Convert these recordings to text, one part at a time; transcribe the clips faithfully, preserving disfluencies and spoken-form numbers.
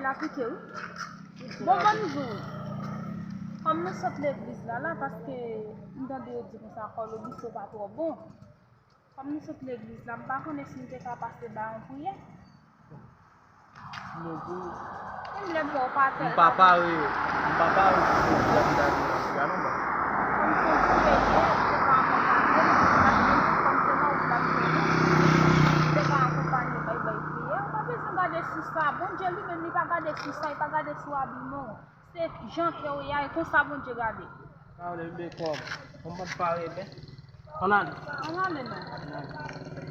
Aplike, wi. Bon, ban m di w. Kòm nou sot legliz la, la, paske m tande yo di konsa, kò Lobiso pa twò bon. Kòm nou sot legliz la, m pa konnen si nou te ka pase ba yon priyè. Mwen di w, menm lè m wè w pa atè, m pa pare, m pa pare pou mwen di a m ta di nan priyè, non, mwen. Kòm se yon priyè, li te ka akonpanye, paske kòm se nan wout la m te ye, li te ka akonpanye bay, bay priyè. Ou pa bezwen gade sou sa. Bondye li menm, li pa gade sou sa, li pa gade sou abiman w. Se jan kè w ye a, e konsa Bondye gade. Sa vle di kòm, kòm mwen pare, ben, ann ale. Ann ale, non. Ann ale.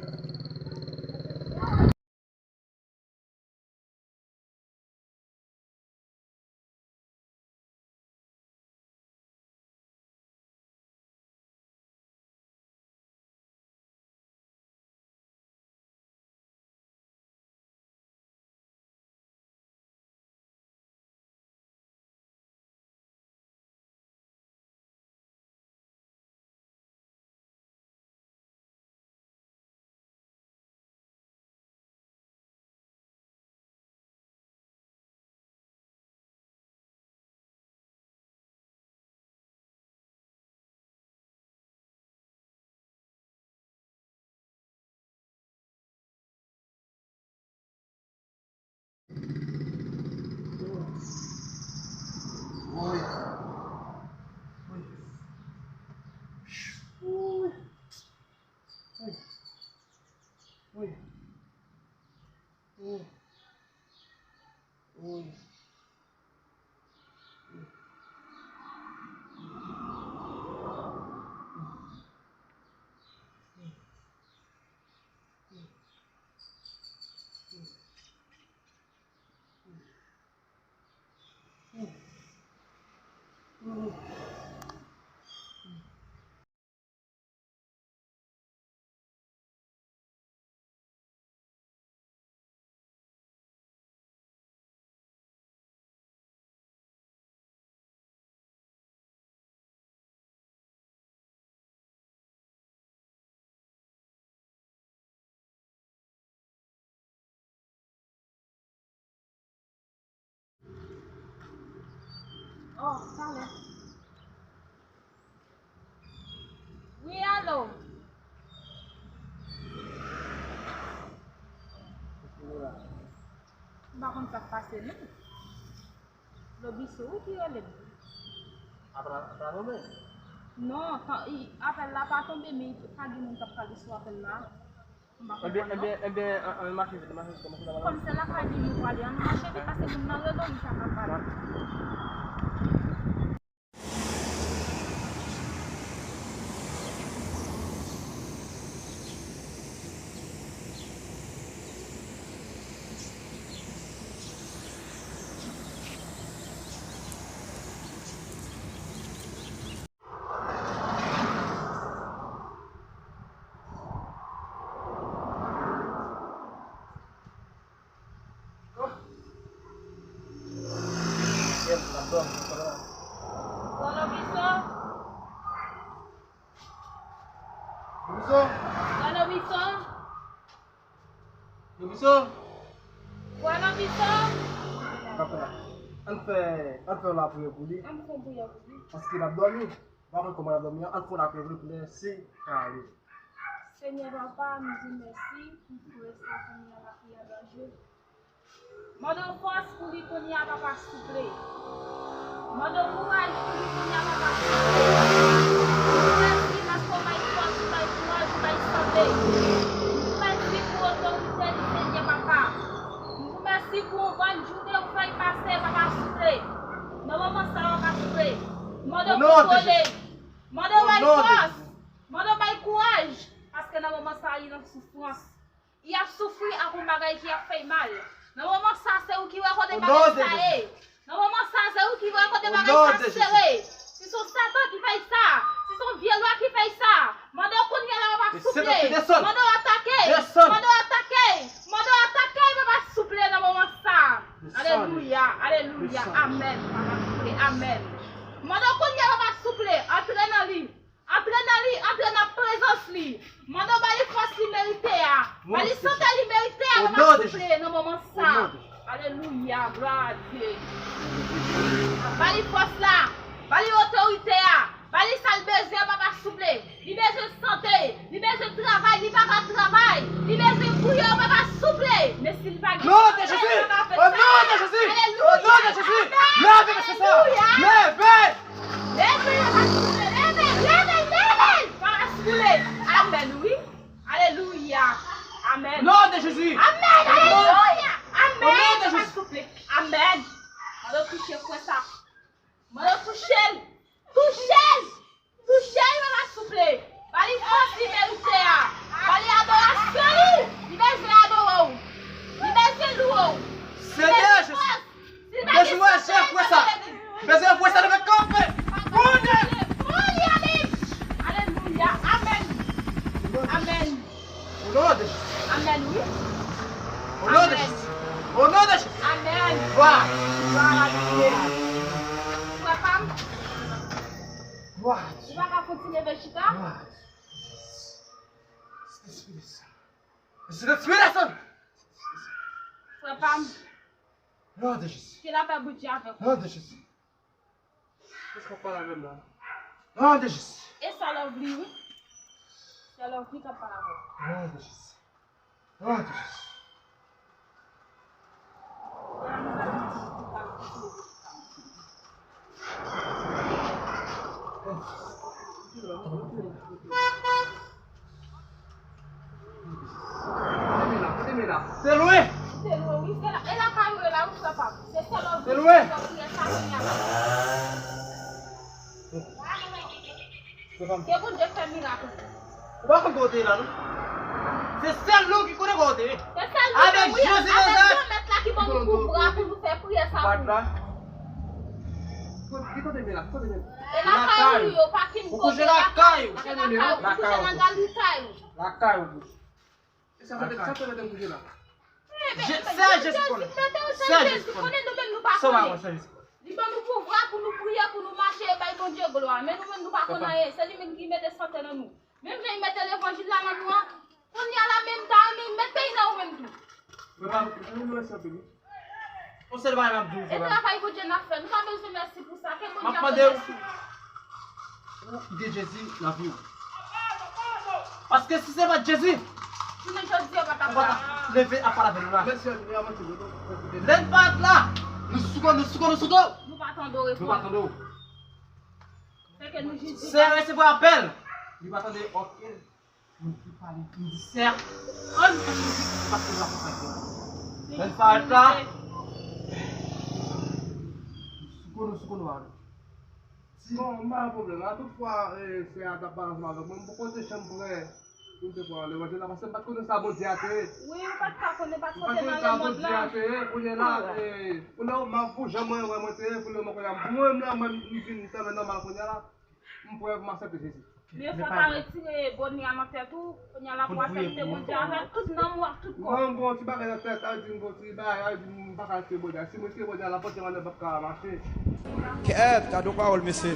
Oh, talè. Wi, alo. M pa konn sa k pase, non. Lobiso, wi, ki rele m. Apra, apra tonbe? Non, tan, i, apèl la pa tonbe, men pa gen moun k ap pale sou apèl la. M pa konprann, non. Ebyen, ebyen, ebyen, an, an mache vit, mache vit, mache vit. Kòm se lakay li nou prale, an nou mache vit, paske moun nan rele w, li pa ka pale. Bwa Lobiso. Lobiso. Bwa Lobiso. Lobiso. Bwa Lobiso. Ann fè, ann fè, ann fè lapriyè pou li. Ann fè yon priyè pou li. Paske l ap dòmi. Pa konn kòman l ap dòmi an, ann fè lapriyè pou li pou lè se kare. Senyè Papa, m di w mèsi pou frè sa kounye a lapriyè danje. Mande w fòs pou li kounye a, Papa, souple. Mande w kouraj pou li kounye a, Papa, souple. M di w mèsi paske w bay fòs, w bay kouraj, w bay sante. M di w mèsi pou otorite li, Senyè, Papa. M di w mèsi pou yon bòn jounen ou fè l pase, Papa, souple. Nan moman sa, Papa, souple. Mande w kontwole. Mande w bay fòs. Mande w bay kouraj. Paske nan moman sa, li nan soufrans. Li ap soufri ak yon bagay ki ap fè l mal. Nan moman sa, se ou ki wè kote bagay sa ye. Nan moman sa, se ou ki wè kote bagay sa sere. Si se yon satan ki fè l sa, si se yon vye lwa ki fè l sa, mande w kounye a la, Papa, souple. Mande w atake. Mande w atake. Mande w atake, Papa, souple, nan moman sa. Alelouya, alelouya, amèn, Papa, souple, amèn. Mande w kounye a, Papa, souple, antre nan li. Antre nan li, antre nan prezans li. Mande w ba li fòs li merite a. Ba li sante li merite a, Papa, souple, nan moman sa. Alelouya, glwa a Dye. Ba li fòs la, ba li otorite a, ba li sa l bezwen, papa, souple. Li bezwen sante, li bezwen travay, li pa ka travay. Li bezwen priye, papa, souple. Men si l pa gen travay, li pa ka fè sa. Alelouya. Amen. Alelouya. Amen. Leve, papa, souple. Leve, leve, leve. Papa, souple. Amen, wi. Alelouya. Amen. Amen. Alelouya. Amen. Papa, souple. Amen. Mwen touche frè sa. Mwen touche l. Touche l. Touche l, papa, souple. Ba li fòs li merite a. Ba li adorasyon li. Li bezwen adore w. Li bezwen louwe w. Li bezwen fòs. Li bezwen wè jèf wè sa. Li bezwen wè sa leve kanpe. Konnen. Alelouya. Amen. Amen. Au nom de Jésus. Amen, wi. Au nom de Jésus. Au nom de Jésus. Amen. Gloire. Gloire à Dieu. Frè pa m. Gloire à Dieu. Ou pa ka fouti leve chita? Gloire à Dieu. Saint-Esprit descend. Saint-Esprit descend. Frè pa m. Gloire de Jésus. Ke lapè Bondye avèk ou. Gloire de Jésus. Kisa k ap pale avè m la? Nom de Jésus. E sè Lovely, wi. Sè Lovely k ap pale avè w. Nom de Jésus. Nom de Jésus. Kote men la? Kote men la? Se lwen. Se lwen, wi. Se la, e lakay ou ye la, wi, frè pa m. Se sè Lovely ki fè priyè sa kounye a la. Ke Bondye fè mirak. Ou pa konn kote la, non? Se sèl nou ki konnen kote. Se sèl nou, avèk Jezi Nazarèt. Avèk Granmèt la ki ban nou pouvwa pou nou fè priyè sa pou nou. Ki kote men la? Ki kote men la? E lakay ou yo, pa kin kote, lakay ou. Ou kouche lakay ou. Ou kouche nan galeri kay ou. Lakay ou. E sa fè, sa fè lè m koute la. Sè Jezi konnen. Sè Jezi konnen. Nou menm nou pa konnen. Li ban nou pouvwa pou nou priye, pou nou mache, bay Bondye glwa. Men nou menm nou pa konn anyen. Se li menm ki mete sante nan nou. Menm jan li mete levanjil la nan nou an, kounye a la menm ta renmen li met peyi nan ou menm tou. Mwen pa, mwen pa mèsi anpil, wi. Yon sèl bagay m ap di w, frè pa m. E travay Bondye n ap fè, nou pa bezwen mèsi pou sa. Ke Bondye ap fè mèsi. M ap mande w pou kite Jezi nan vi w. Paske si se pa t Jezi, jounen jodi a, ou pa t ap la. Leve ap pale avè nou la. Lè n pa t la, nou sou kò, nou sou kò, nou sou kò. Nou pa tande w. Nou pa tande w. Se ke nou jis di. Sè resevwa apèl. Li pa tande okenn. Mwen di pale, mwen di sè, ann fè mizik, paske nou ap fè. Lè n parèt la, sou kono, sou kono a. Bon, m pa gen pwoblèm. A tout fwa, eh, sè a t ap pale ansanm avèk mwen, m poko te janm prè pou m te pran levanjil la, paske m pa t konnen sa Bondye a te ye. Wi, ou pa t ka konnen, paske w te nan lemonn nan. M pa t konnen sa Bondye a te ye. Kounye a la, eh, kounye a, m ap pou jan mwen wè mwen te ye, kounye a, mwen, mwen menm la, mwen, m vin tèlman nòmal kounye a la. M prè pou m aksepte Jezi. Men fò w ta retire bone a nan tèt ou, kounye a la pou w aksepte Bondye avèk tout nanm ou ak tout kò w. Mwen, m gon ti bagay nan tèt, sa vle di m gon ti bagay, sa vle di m pa ka retire bone a. Si m retire bone a, la pòt yo anlè p ap ka mache. Kèt, gade yon pawòl, mesye.